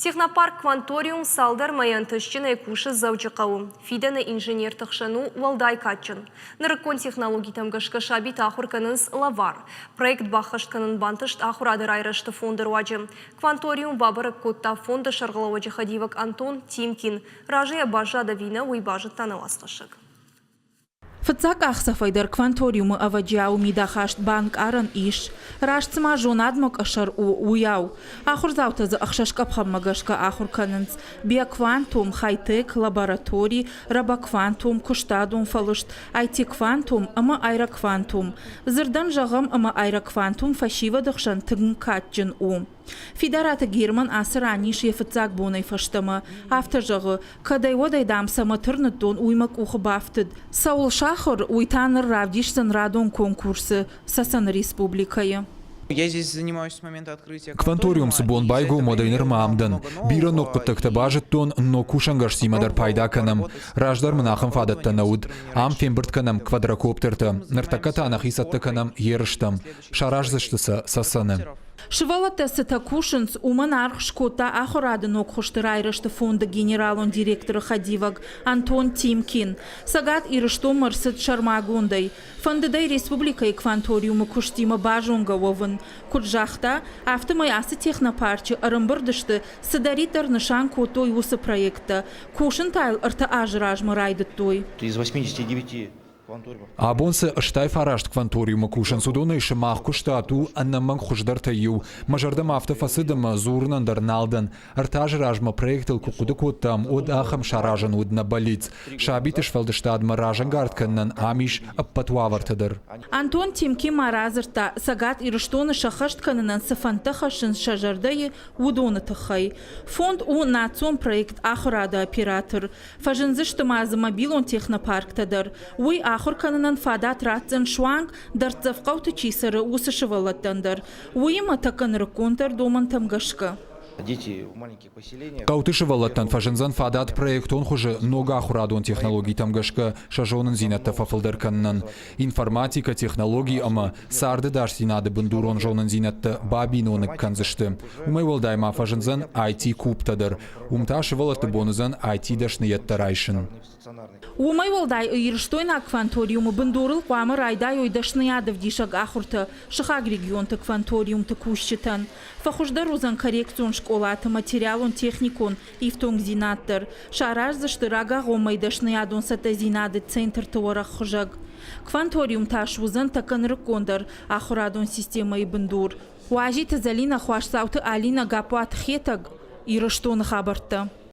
Технопарк Кванториум цалдӕр мӕйы ӕнтыстджынӕй кусы Дзӕуджыхъӕуы. Фидӕны инженерты хсӕн у уӕлдай кадджын. Нырыккон технологитӕм гӕсгӕ сабитӕ ахуыр кӕнынц лӕвар. Проект баххӕст кӕнын бантыст ахуырады райрӕзты фонды руаджы. Кванториум бабӕрӕг кодта фонды сӕргълӕууӕджы хӕдивӕг Антон Тимкин. Разыйӕ баззад ӕви нӕ, уый базыдта нӕ уацхӕссӕг. Фыццаг къахдзӕфӕй дӕр кванториумы ӕвӕджиауы мидахаст банкъарӕн ис, раст цыма зонадмӕ къӕсӕр у, уыйау. Ахуырдзаутӕ дзы ӕхсӕз къӕпхӕнмӕ гӕсгӕ ахуыр кӕнынц: биоквантум, хай-тек, лаборатори, робоквантум, куыстадон фӕлыст, IT-квантум ӕмӕ аэроквантум. Дзырдӕн зӕгъӕм, ӕмӕ аэроквантум фӕсивӕды хсӕн тынг кадджын у. Фидараты Герман ацы ран ис йӕ фыццаг бонӕй фӕстӕмӕ. Афтӕ зӕгъы, кӕдӕй-уӕдӕй, дам, цӕмӕ тырныдтон, уый мӕ къухы бафтыд. Цӕуыл сахуыр, уый та ныр равдисдзӕн радон конкурсы Цӕцӕны республикӕйы. Кванториум цы бон байгом, уӕдӕй нырмӕ ам дӕн. Бирӕ ног хъуыддӕгтӕ базыдтон, ног кусӕнгӕрзтимӕ дӕр пайда кӕнӕм. Раздӕр мын ахӕм фадӕттӕ нӕ уыд. Ам фембырд кӕнӕм квадрокоптертӕ. Ныртӕккӕ та нӕхи цӕттӕ кӕнӕм ерыстӕм. Сараздзысты сӕ Цӕцӕны. Сывӕллӕттӕ цытӕ кусынц, уымӕн аргъ скодта ахуырады ног хуызты райрӕзты фонды генералон директоры хӕдивӕг Антон Тимкин. Цӕгат Ирыстонмӕ рцыд сӕрмагондӕй. Фӕндыд ӕй республикӕйы кванториумы куыстимӕ базонгӕ уӕвын. Куыд загъта, афтӕмӕй ацы технопарчы ӕрӕмбырд сты, цыдӕриддӕр нысан кодтой, уыцы проекттӕ. Кусын та йыл ӕртӕ азы размӕ райдыдтой. Из 89 Абон цы 89 кванториумы кусынц, уыдонӕй сымах куыстат у ӕнӕмӕнг хуыздӕртӕй иу. Мӕ зӕрдӕмӕ афтӕ фӕцыд ӕмӕ дзурынӕн дӕр нал дӕн. Ӕртӕ азы размӕ проектыл куы хъуыды кодтам, уӕд ахӕм саразын уыд нӕ бӕллиц. Сабиты сфӕлдыстадмӕ разӕнгард кӕнынӕн ам ис ӕппӕт уавӕртӕ дӕр. Антон Тимкин ма радзырдта, Цӕгат Ирыстоны сӕххӕст кӕнынӕн цы фӕндтӕ хӕссынц сӕ зӕрдӕйы, уыдоны тыххӕй. Фонд у национ проект Ахуырады оператор. Фӕзындзысты ма дзы мобилон технопарктӕ дӕр. Уый ахуыр кӕнынӕн фадат ратдзӕн суанг, дӕрддзӕф хъӕуты чи цӕры, уыцы сывӕллӕттӕн дӕр. Уыимӕ тӕккӕ нырыккондӕр домӕнтӕм гӕсгӕ. Хъӕуты сывӕллӕттӕн фӕзындзӕн фадат проектон хуызы ног ахуырадон технологитӕм гӕсгӕ сӕ зонындзинӕдтӕ фӕфылдӕр кӕнынӕн. Информатикӕ, технологи ӕмӕ царды дӕсдзинады бындурон зонындзинӕдтӕ бабиноныг кӕндзысты. Уымӕй уӕлдай ма фӕзындзӕн IT-кубтӕ дӕр. Уым та сывӕллӕтты бон уыдзӕн IT-дӕсныйӕдтӕ райсын. Уымӕй уӕлдай Ирыстойнаг кванториумы бындурыл хъуамӕ райдайой дӕсныйадӕвдисӕг ахуыртӕ сыхаг регионты кванториумты кусджытӕн. Фӕхуыздӕр уыдзӕн коррекцион скъолаты материалон-техникон ифтонгдзинад дӕр. Сараздзысты рагагъоммӕйы дӕсныйадон цӕттӕдзинады центрты уӕрӕх хуызӕг. Кванториум та суыдзӕн тӕккӕ нырыккондӕр ахуырадон системӕйы бындур. Уазиты Зӕлинӕ, Хуасдзауты Алинӕ, Гаппуаты Хетӕг, Ирыстоны хабӕрттӕ.